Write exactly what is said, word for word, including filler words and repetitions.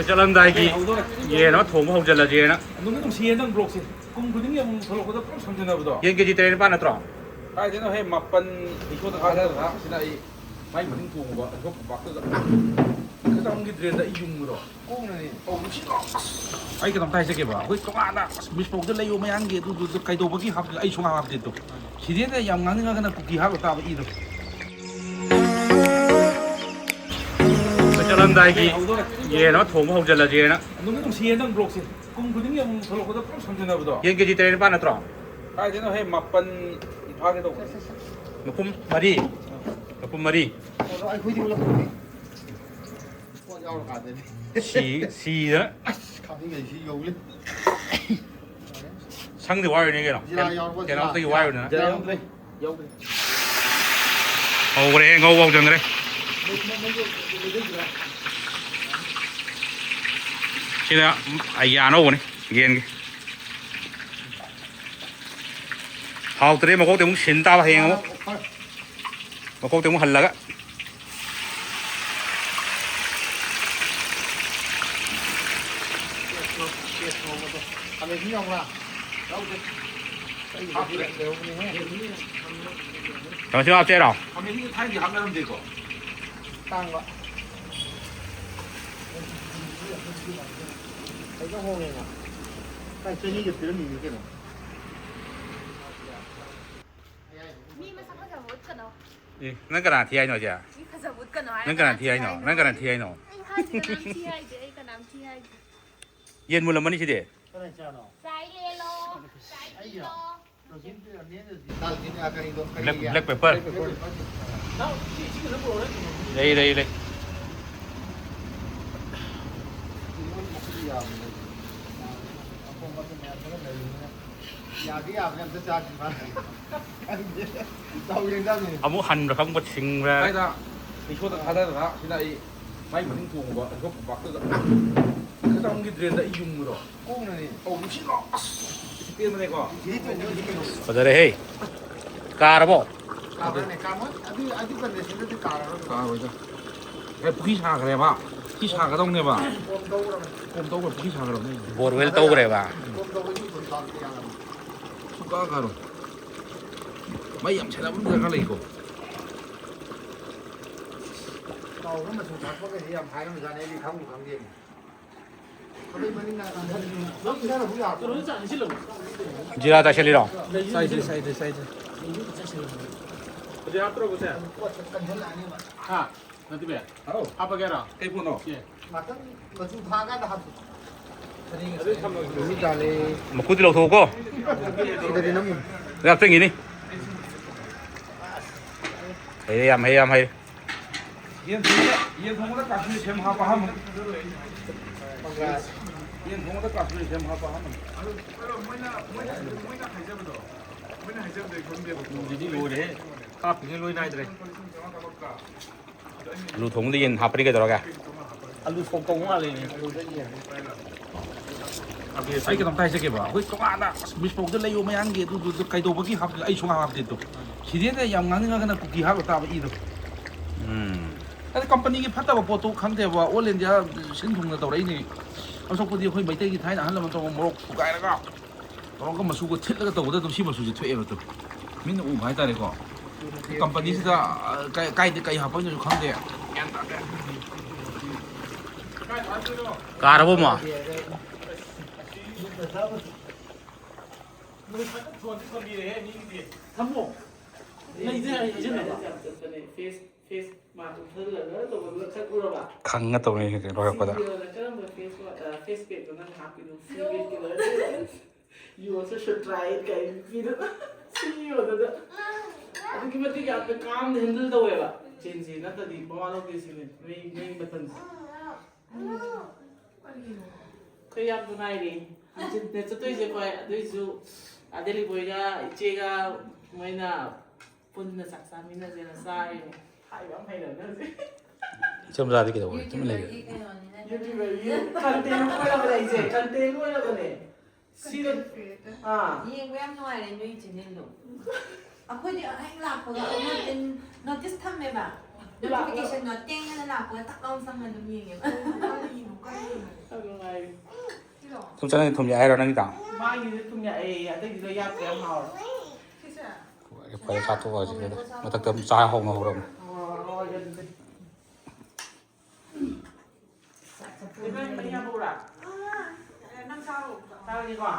ꯆꯠꯂꯝꯗꯥꯏꯒꯤ ꯌꯦꯟ ꯑꯃ ꯊꯣꯡꯕ ꯍꯧꯖꯤꯜꯂꯁꯦꯅ꯫ ꯅꯨꯡꯗꯤ ꯅꯨꯡꯁꯤꯌꯦ ꯅꯪ ꯕ꯭ꯂꯣꯛꯁꯦ꯫ ꯄꯨꯡ ꯈꯨꯗꯤꯡꯒꯤ ꯑꯃꯨꯛ ꯊꯣꯛꯂꯛꯄꯗ ꯄꯨꯂꯞ ꯁꯝꯖꯟꯅꯕꯗꯣ꯫ ꯌꯦꯟ ꯀꯦꯖꯤ ꯇꯔꯦꯠ ꯅꯤꯄꯥꯜ ꯅꯠꯇ꯭ꯔꯣ? ꯀꯥꯏꯗꯩꯅꯣ ꯍꯦ, ꯃꯥꯄꯟ ꯔꯤꯁꯣꯗ ꯐꯥꯗꯔ ꯂꯥꯛꯁꯤꯅ ꯑꯩ ꯃꯥꯏ ꯃꯅꯤꯡ ꯇꯣꯡꯉꯨꯕ ꯔꯤꯁꯣ ꯀꯝꯄꯥꯛꯇꯨꯗ꯫ ꯈꯤꯇꯪꯒꯤ ꯗ꯭ꯔꯦꯟꯗ ꯑꯩ ꯌꯨꯡꯕꯗꯣ꯫ ꯀꯣꯡꯅꯅꯤ꯫ ꯑꯧ, ꯅꯨꯡꯁꯤꯠ ꯂꯥꯎ-, ꯑꯁ! ꯑꯩ ꯀꯩꯅꯣꯝꯇ ꯍꯥꯏꯖꯒꯦꯕ, ꯑꯩꯈꯣꯏ ꯇꯣꯉꯥꯟꯅ, ꯑꯁ, ꯃꯤꯁ ꯄꯥꯎꯗ ꯂꯩꯌꯣ ꯃꯌꯥꯝꯒꯤ ꯑꯗꯨꯗꯨꯗ ꯀꯩꯗꯧꯕꯒꯤ ꯍꯥꯞꯇꯦ? ꯑꯩ ꯁꯨꯡꯍꯥꯞ ꯍꯥꯞꯇꯦ ꯑꯗꯣ꯫ ꯁꯤꯗꯦꯟꯗ ꯌꯥꯝ ꯉꯥꯡꯅꯤꯡꯉꯒꯅ ꯀꯨꯀꯤ ꯍꯥꯞꯄ ꯇꯥꯕ ꯏꯗꯣ꯫ ꯑꯩꯈꯣꯏ ꯆꯠꯂꯝꯗꯥꯏꯒꯤ ꯌꯦꯟ ꯑꯃ ꯊꯣꯡꯕ ꯍꯧꯖꯤꯜꯂꯁꯦꯅ꯫ ꯅꯨꯡꯗꯤ ꯅꯨꯡꯁꯤꯌꯦ ꯅꯪ ꯕ꯭ꯂꯣꯛꯁꯦ꯫ ꯄꯨꯡ ꯈꯨꯗꯤꯡꯒꯤ ꯑꯃꯨꯛ ꯊꯣꯛꯂꯛꯄꯗ ꯄꯨꯂꯞ ꯁꯝꯖꯟꯅꯕꯗꯣ꯫ ꯌꯦꯟ ꯀꯦꯖꯤ ꯇꯔꯦꯠ ꯅꯤꯄꯥꯜ ꯅꯠꯇ꯭ꯔꯣ? ꯀꯥꯏꯗꯩꯅꯣ ꯍꯦ, ꯃꯥꯄꯟ ꯐꯥꯒꯦ ꯇꯧꯕꯅꯦ꯫ ꯃꯄꯨꯝ ꯃꯔꯤ꯫ ꯃꯄꯨꯝ ꯃꯔꯤ꯫ ꯑꯗꯣ ꯑꯩꯈꯣꯏꯗꯤ ꯎꯠꯂꯛꯇ꯭ꯔꯦ꯫ ꯄꯣꯠ ꯌꯥꯎꯔꯀꯥꯟꯗꯗꯤ꯫ ꯁꯤ-, ꯁꯤꯗꯅ꯫ ꯑꯁ, ꯈꯥꯕꯤꯈꯩꯁꯤ ꯌꯧꯂꯦ꯫ ꯁꯪꯗꯤ ꯋꯥꯔꯣꯏꯅꯦ ꯀꯩꯅꯣ꯫ ꯖꯤꯔꯥ ꯌꯥꯎꯔꯕ? ꯀꯩꯅꯣꯇꯒꯤ ꯖꯤꯔꯥ꯫ ꯋꯥꯔꯣꯏꯗꯅ꯫ ꯖꯤꯔꯥ ꯌꯥꯎꯗ꯭ꯔꯦ꯫ ꯌꯥꯎꯗ꯭ꯔꯦ꯫ ꯍꯧꯈ꯭ꯔꯦ, ꯉꯧꯕ ꯍꯧꯖꯤꯟꯈ꯭ꯔꯦ꯫ ꯁꯤꯅ ꯑꯩꯒꯤ ꯑꯅꯧꯕꯅꯤ, ꯌꯦꯟꯒꯤ꯫ ꯍꯥꯎꯇ꯭ꯔꯦ, ꯃꯀꯣꯛꯇꯤ ꯑꯃꯨꯛ ꯁꯤꯟ ꯇꯥꯕ ꯍꯌꯦꯡ ꯑꯃꯨꯛ꯫ ꯃꯀꯣꯛꯇꯤ ꯑꯃꯨꯛ ꯍꯜꯂꯒ꯫ ꯈꯥꯃꯦꯟꯁꯤꯟ ꯌꯥꯎꯕ꯭ꯔꯥ? ꯌꯥꯎꯗꯦ꯫ ꯑꯩꯒꯤꯗꯤ ꯍꯥꯞꯇ꯭ꯔꯦ꯫ ꯂꯩꯍꯧꯕꯅꯦꯍꯦ꯫ ꯈꯥꯃꯦꯟꯁꯤꯟ ꯍꯥꯞꯁꯦ ꯍꯥꯏꯔꯣ? ꯈꯥꯃꯦꯟꯁꯤꯟ ꯊꯥꯏꯅꯗꯤ ꯍꯥꯞꯅꯔꯝꯗꯦꯀꯣ꯫ ꯇꯥꯡꯕ꯫ ꯍꯧꯖꯤꯛ ꯍꯣꯡꯉꯦꯅ꯫ ꯀꯥꯏ ꯆꯅꯤꯒ ꯄꯤꯔꯝꯃꯤꯅꯤ ꯀꯩꯅꯣ꯫ ꯃꯤ ꯃꯁꯛ ꯐꯖꯕ ꯎꯠꯀꯅꯣ꯫ ꯑꯦ, ꯅꯪ ꯀꯅꯥ ꯊꯤ ꯍꯥꯏꯅꯣ ꯍꯧꯖꯤꯛ? ꯃꯤ ꯐꯖꯕ ꯎꯠꯀꯅꯣ ꯍꯥꯏꯔ ꯅꯪ ꯀꯅꯥ ꯀꯅꯥ ꯊꯤ ꯊꯤ ꯍꯥꯏꯅꯣ? ꯍꯥꯏꯅꯣ? ꯅꯪ ꯀꯅꯥ ꯊꯤ ꯍꯥꯏꯅꯣ? ꯑꯩ ꯍꯥꯏꯁꯤ ꯀꯅꯥꯝ ꯊꯤ ꯍꯥꯏꯗꯦ, ꯑꯩ ꯀꯅꯥꯝ ꯊꯤ ꯍꯥꯏꯗꯦ꯫ ꯌꯦꯟ ꯃꯨꯜꯂꯝꯃꯅꯤ ꯁꯤꯗꯤ꯫ ꯆꯥꯏ ꯂꯦꯂꯣ, ꯆꯥꯏ ꯂꯦꯂꯣ꯫ ꯗꯥꯜꯆꯤꯅꯤ, ꯑ, ꯀꯔꯤꯗꯣ, ꯀꯔꯤ black, black pepper꯫ ꯂꯩ, ꯂꯩ, ꯂꯩ꯫ ꯌꯥꯗꯤ ꯌꯥꯕꯅꯦ, ꯑꯝꯇ ꯆꯥꯁꯤ ꯃꯥ꯫ ꯈꯪꯗꯦ꯫ ꯇꯧꯔꯦ ꯆꯥꯁꯤ꯫ ꯑꯃꯨꯛ ꯍꯟꯕ꯭ꯔꯥ ꯈꯪꯕ ꯁꯤꯡꯕ꯭ꯔꯥ? ꯀꯥꯏꯗ? ꯔꯤꯁꯣꯗ ꯊꯥꯗꯔꯒ ꯁꯤꯗ ꯑꯩ ꯃꯥꯏ ꯃꯅꯤꯡ ꯇꯣꯡꯉꯨꯕ ꯔꯤꯁꯣ ꯀꯝꯄꯥꯛꯇꯨꯗ꯫ ꯈꯤꯇꯪꯒꯤ ꯗ꯭ꯔꯦꯟꯗ ꯑꯩ ꯌꯨꯡꯕꯗꯣ꯫ ꯀꯣꯡꯅꯅꯤ꯫ ꯑꯧ, ꯅꯨꯡꯁꯤꯠ ꯂꯥꯎ-, ꯑꯁ! ꯄꯦꯟꯕꯅꯦꯀꯣ꯫ ꯁꯤꯗꯤ ꯇꯣꯡꯉꯗꯤ ꯀꯩꯅꯣ? ꯐꯖꯔꯦꯍꯦ꯫ ꯀꯥꯔꯕꯣ? ꯀꯥꯔꯅꯦ, ꯀꯥꯔ-, ꯑꯗꯨ, ꯑꯗꯨ ꯀꯟꯗꯤꯁꯟꯗꯗꯤ ꯀꯥꯔꯔꯣꯏ꯫ ꯀꯥꯔꯣꯏꯗ꯫ ꯑꯦ, ꯄꯨꯈ꯭ꯔꯤ ꯁꯥꯈ꯭ꯔꯦꯕ꯫ ꯄꯨꯈ꯭ꯔꯤ ꯁꯥꯒꯗꯧꯅꯦꯕ꯫ ꯀꯣꯝ ꯇꯧꯈ꯭ꯔꯦ, ꯄꯨꯈ꯭ꯔꯤ ꯁꯥꯒꯗꯧꯅꯦ꯫ ꯕꯣꯔꯋꯦꯜ ꯇꯧꯈ꯭ꯔꯦꯕ꯫ ꯁꯨꯡꯀꯥ ꯀꯥꯔꯣꯏ꯫ ꯃꯩ ꯌꯥꯝ ꯁꯦꯟꯅꯕ ꯑꯃ ꯗꯔꯀꯥꯔ ꯂꯩꯀꯣ꯫ ꯆꯥꯎꯕ ꯃꯆꯨ ꯊꯥꯛꯄꯒꯗꯤ ꯌꯥꯝ ꯍꯥꯏꯔꯝꯖꯥꯠꯅꯤ, ꯑꯩꯗꯤ ꯈꯪꯕꯨ ꯈꯪꯗꯦ꯫ ꯑꯗꯩ ꯃꯅꯤꯡ ꯅꯥꯀꯟꯗ ꯂꯧ ꯏꯟꯊꯔꯕꯨ ꯌꯥꯕ꯭ꯔꯣ? ꯀꯩꯅꯣꯗ ꯆꯥ ꯍꯩꯖꯤꯜꯂꯣ꯫ ꯖꯤꯔꯥ ꯆꯥꯏꯁꯤꯜꯂꯤꯔꯣ? ꯆꯥꯏꯗ꯭ꯔꯤ, ꯆꯥꯏꯗ꯭ꯔꯤ, ꯆꯥꯏꯗ꯭ꯔꯤ꯫ ꯍꯧꯖꯤꯛ ꯍꯥꯞꯇ꯭ꯔꯕꯣ ꯁꯦ? ꯄꯣꯠꯇꯣ ꯀꯟꯁꯤꯜꯂꯛꯑꯅꯦꯕ꯫ ꯍꯥ? ꯅꯠꯇꯦ ꯕꯦ꯫ ꯍꯥꯎ꯫ ꯍꯥꯞꯄꯒꯦꯔꯣ? ꯀꯩ ꯄꯣꯠꯅꯣ? ꯁꯦ꯫ ꯉꯥꯛꯇꯪ ꯃꯆꯨ ꯊꯥꯀꯥꯟꯗ ꯍꯥꯞꯁꯤ꯫ ꯑꯗꯨꯗꯤ ꯊꯝꯃꯒꯦ꯫ ꯅꯨꯃꯤꯠ ꯇꯥꯔꯦ꯫ ꯃꯈꯨꯗꯤ ꯂꯧꯊꯣꯛꯎꯀꯣ꯫ ꯁꯤꯗꯗꯤ ꯅꯝꯃꯨ꯫ ꯍꯥꯞꯆꯟꯈꯤꯅꯤ꯫ ꯍꯩꯔꯦ, ꯌꯥꯝ ꯍꯩꯔꯦ, ꯌꯥꯝ ꯍꯩꯔꯦ꯫ ꯌꯦꯟ ꯊꯣꯡꯕꯗ, ꯌꯦꯟ ꯊꯣꯡꯕꯗ ꯀꯥꯁꯃꯤꯔꯤ ꯁꯦꯝ ꯍꯥꯞꯄ ꯑꯍꯥꯟꯕꯅꯤ꯫ ꯌꯦꯟ ꯊꯣꯡꯕꯗ ꯀꯥꯁꯃꯤꯔꯤ ꯁꯦꯝ ꯍꯥꯞꯄ ꯑꯍꯥꯟꯕꯅꯤ꯫ ꯑꯗꯣ ꯃꯣꯏꯅ, ꯃꯣꯏꯅ, ꯃꯣꯏꯅ ꯍꯥꯏꯖꯕꯗꯣ, ꯃꯣꯏꯅ ꯍꯥꯏꯖꯕꯗꯣ ꯑꯩ ꯈꯪꯗꯦꯕꯀꯣ꯫ ꯎꯗꯨꯗꯤ ꯂꯣꯏꯔꯦꯍꯦ꯫ ꯍꯥꯞꯄꯤꯉꯩ ꯂꯣꯏ ꯅꯥꯏꯗ꯭ꯔꯦ꯫ ꯑꯂꯨ ꯊꯣꯡꯕꯗ ꯌꯦꯟ ꯍꯥꯞꯄꯗꯤ ꯀꯩꯗꯧꯔꯒꯦ? ꯑꯂꯨ ꯁꯣꯛ ꯇꯧꯕ ꯃꯥꯜꯂꯦꯅꯦ꯫ ꯑꯗꯨꯗ ꯌꯦꯟ꯫ ꯑꯩ ꯀꯩꯅꯣꯝꯇ ꯍꯥꯏꯖꯒꯦꯕ, ꯑꯩꯈꯣꯏ ꯇꯣꯉꯥꯟꯅ ꯑꯁ ꯃꯤꯁ ꯄꯣꯛꯇ ꯂꯩꯌꯣ ꯃꯌꯥꯝꯒꯤ ꯑꯗꯨꯗꯨ ꯀꯩꯗꯧꯕꯒꯤ ꯍꯥꯞꯇꯦ? ꯑꯩ ꯁꯨꯡꯍꯥꯞ ꯍꯥꯞꯇꯦ ꯑꯗꯣ꯫ ꯁꯤꯗꯩꯗ ꯌꯥꯝ ꯉꯥꯡꯅꯤꯡꯉꯒꯅ ꯀꯨꯀꯤ ꯍꯥꯞꯄ ꯇꯥꯕ ꯏꯗꯣ꯫ ꯎꯝ꯫ ꯑꯗ ꯀꯝꯄꯅꯤꯒꯤ ꯐꯠꯇꯕ ꯄꯣꯠꯇꯣ ꯈꯪꯗꯦꯕ, all India ꯁꯤꯟ ꯊꯨꯡꯅ ꯇꯧꯔꯛꯏꯅꯦ꯫ ꯑꯁꯣꯛꯄꯗꯤ ꯑꯩꯈꯣꯏ ꯃꯩꯇꯩꯒꯤ ꯊꯥꯏꯅ ꯑꯍꯜ ꯂꯃꯟ ꯇꯧꯕ ꯃꯣꯔꯣꯛ ꯁꯨꯒꯥꯏꯔꯒ ꯃꯣꯔꯣꯛꯀ ꯃꯆꯨꯒ ꯊꯤꯠꯂꯒ ꯇꯧꯕꯗ ꯑꯗꯨꯝ ꯁꯤ ꯃꯆꯨꯁꯦ ꯊꯣꯛꯑꯦꯕ ꯑꯗꯨꯝ꯫ ꯃꯤꯅ ꯎꯕ ꯍꯥꯏꯇꯥꯔꯦꯀꯣ꯫ ꯀꯝꯄꯅꯤꯁꯤꯗ, ꯑ, ꯀꯥꯏ-, ꯀꯥꯏꯗ ꯀꯩ ꯍꯥꯞꯄꯛꯏꯅꯣꯁꯨ ꯈꯪꯗꯦ꯫ ꯒ꯭ꯌꯥꯟ ꯇꯥꯗꯦ꯫ ꯀꯥꯔꯕꯣ ꯑꯃ? ꯊꯝꯃꯣ꯫ ꯂꯩꯗꯤ ꯍꯥꯏꯖꯤꯟꯅꯕ꯫ ꯐꯦꯁ, ꯐꯦꯁ ꯃꯥꯛ ꯎꯞꯁꯜꯂꯒ ꯇꯧꯕꯗꯨꯒ ꯈꯛ ꯎꯔꯕ? ꯈꯪꯉ ꯇꯧꯅꯤ ꯂꯣꯏꯔꯛꯄꯗ꯫ ꯁꯤꯒꯤꯗ ꯀꯔꯝꯕ ꯐꯦꯁ ꯋꯥ-, ꯑ, ꯐꯦꯁ ꯄꯦꯛꯇꯣ ꯅꯪ ꯍꯥꯞꯄꯤꯅꯣ? ꯁꯤ red colour. You also should try it ꯀꯥꯏꯅ ꯄꯤꯗꯅ ꯁꯤ ꯌꯣꯟꯕꯗ ꯑꯗꯨꯛꯀꯤ ꯃꯇꯤꯛ ꯌꯥꯝꯅ ꯀꯥꯝꯗ ꯍꯦꯟꯗꯜ ꯇꯧꯋꯦꯕ꯫ ꯆꯦꯟꯁꯤ ꯅꯠꯇ꯭ꯔꯗꯤ ꯃꯋꯥ ꯂꯧꯗꯦ ꯁꯤꯅꯤ ꯃꯩ, ꯃꯩ ꯃꯇꯝꯁꯦ꯫ ꯑꯩꯈꯣꯏ ꯌꯥꯝ ꯅꯨꯡꯉꯥꯏꯔꯤ꯫ ꯍꯪꯆꯤꯠꯅꯦ ꯆꯠꯇꯣꯏꯁꯦ ꯑꯩꯈꯣꯏ꯫ ꯑꯗꯨꯏꯁꯨ ꯑꯥ ꯗꯦꯜꯂꯤ ꯕꯣꯏꯒ ꯏꯆꯦꯒ ꯃꯣꯏꯅ ꯄꯨꯟꯅ ꯆꯥꯛ ꯆꯥꯃꯤꯟꯅꯁꯦꯅ ꯆꯥꯔꯤꯅꯦ꯫ ꯍꯥꯏꯕ ꯌꯥꯝ ꯍꯩꯅꯕꯅꯦ ꯍꯧꯖꯤꯛ꯫ ꯏꯆꯝ ꯆꯥꯗꯤ ꯀꯩꯗꯧꯕ? ꯇꯨꯃꯤꯟ ꯂꯩꯒꯦ꯫ YouTuberꯒꯤ ꯀꯩꯅꯣꯅꯤꯅ꯫ YouTuberꯒꯤ content ꯑꯣꯏꯔꯕꯅꯦ ꯑꯩꯁꯦ꯫ Content ꯑꯣꯏꯔꯕꯅꯦ꯫ ꯁꯤꯗ Content creator꯫ ꯑꯥ꯫ ꯌꯦꯡꯕ ꯌꯥꯝ ꯅꯨꯡꯉꯥꯏꯔꯦ ꯅꯣꯏ channelꯗꯣ꯫ ꯑꯩꯈꯣꯏꯗꯤ ꯍꯦꯛ ꯂꯥꯛꯄꯒ ꯑꯃ ꯇꯤꯟ notice ꯊꯝꯃꯦꯕ꯫ Notification ꯗꯣ ꯇꯦꯡ ꯍꯥꯏꯅ ꯂꯥꯛꯄꯒ ꯇꯛ ꯂꯥꯎꯅ ꯆꯪꯉ ꯑꯗꯨꯝ ꯌꯦꯡꯉꯦꯕ꯫ ꯌꯥꯝ ꯅꯨꯡꯉꯥꯏꯔꯦ꯫ ꯁꯨꯝ ꯆꯠꯂꯅꯤ ꯊꯨꯝ ꯌꯥꯛ ꯍꯥꯏꯔꯣ ꯅꯪꯒꯤꯗꯣ? ꯃꯥꯒꯤꯗꯤ ꯊꯨꯝ ꯌꯥꯛꯑꯦ, ꯑꯇꯩꯗꯤ ꯂꯣꯏ ꯌꯥꯛꯇ꯭ꯔꯦ, ꯌꯥꯝ ꯍꯥꯎꯔꯦ꯫ ꯁꯤꯁꯦ꯫ ꯐꯔꯦ ꯆꯥꯊꯣꯛꯑꯁꯤ ꯑꯗꯨꯗ꯫ ꯃꯊꯛꯇ ꯑꯗꯨꯝ ꯆꯥ ꯍꯧꯅ ꯍꯧꯔꯝꯃꯦ꯫ ꯍꯣꯏ, ꯍꯣꯏ, ꯑꯗꯨꯗꯤ꯫ ꯏꯕꯦꯝ, ꯃꯍꯤ ꯍꯥꯞꯄꯛꯎꯔꯥ? ꯅꯪ ꯆꯥꯔꯣ꯫ ꯆꯥꯔꯒꯦꯀꯣ꯫